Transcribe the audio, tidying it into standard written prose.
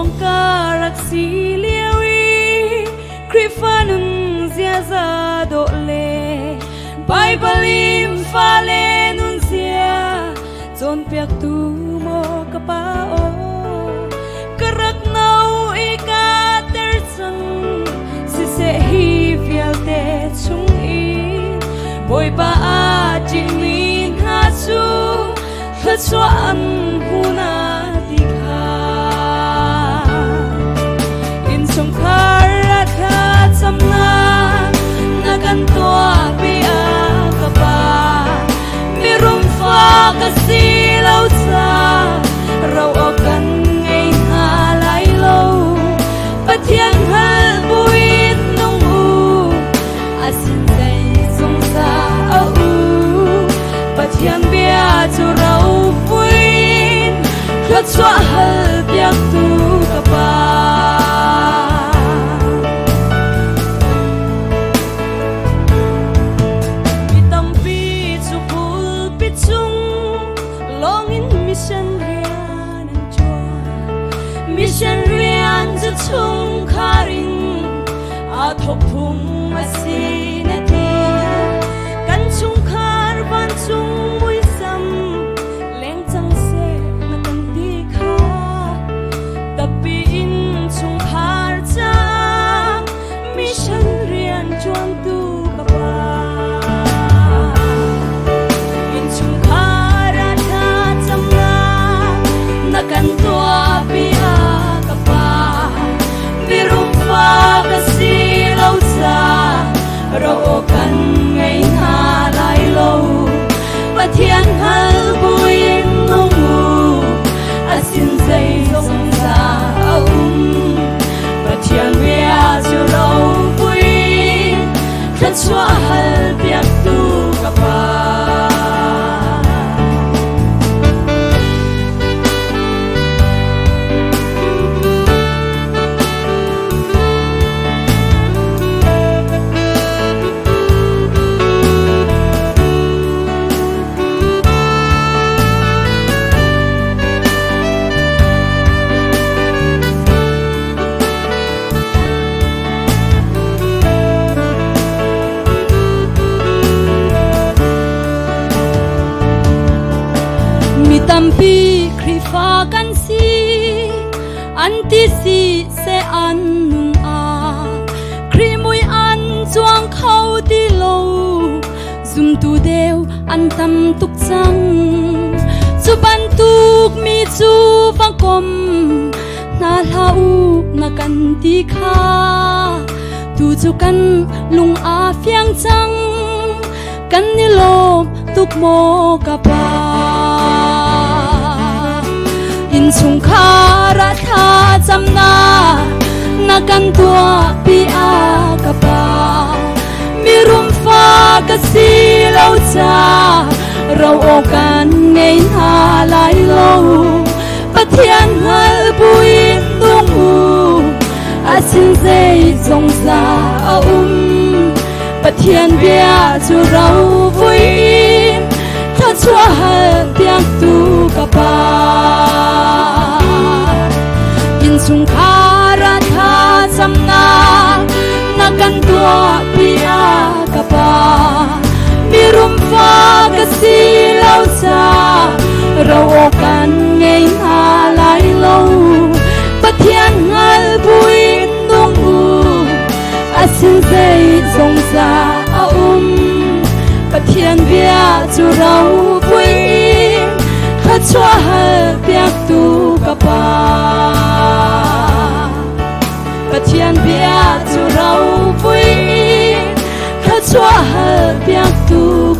Ṭhawng ka rak si lio i Khrihfa nun ziaza dawh le Baibal in fale nun zia cawnpiaktu maw ka pa aw ka rak no i ka ter cang siseh hi vialte chung in Bawipa aa ṭihmi hna cu thluachuah an hmu na ti kha. Innchungkhar a thlacamnak na kan tuahpi a ka pa. Mirum fa ka si lo ca ro awk kan ngei hna lai lo. Pathian hngalh buin nung u, a sin zeizongza a u. Pathian bia cu rovuin thluachuah hal piaktu ka pa. Mi tampi cu pulpit cung lawngin mission rian an ṭuan. Mission rian cu chungkhar in aa thawk phung a si na ti. Kan chungkhar vancung muisam leng cang seh na kan ti kha. Tappi in chungkhar caah mission rian ṭuantu ka pa. Innchungkhar ah thlacamnak na kan tuahpi a ka pa. Mirum fa ka si lo ca ro kan ngei hna lai lo. Pathian hngal buin nung u, a sin zeizong za a um. Pathian bia cu ropui, thluachuah hal piaktu ka pa. Mi tampi Khrihfa kan si, an ti si seh an nun ah Khrih mui an cuang kho ti lo. Zumtu deu an tam tuk cang. Cu bantuk mi cu va kom hna hlah u na kan ti kha. Tu cu kan lung a fiang cang. Kan i lawm tuk maw ka pa. Innchungkhar ah thlacamnak na kan tuahpi a ka pa. Mirum fa ka si lo ca ro aw kan ngei hna lai lo. Pathian hngal buin nung u, a sin zeizong za a um. Pathian bia cu rovui in thluachuah hal piaktu ka pa. Innchungkhar ah thlacamnak na kan tuahpi a ka pa. Mirum fa ka si lo ca ro kan ngei hna lai lo. Pathian hngal buin nung u, a sin zeizong za a um. Pathian bia cu ropui in thluachuah hal piaktu ka pa. Pathian bia cu ropui in thluachuah hal piaktu.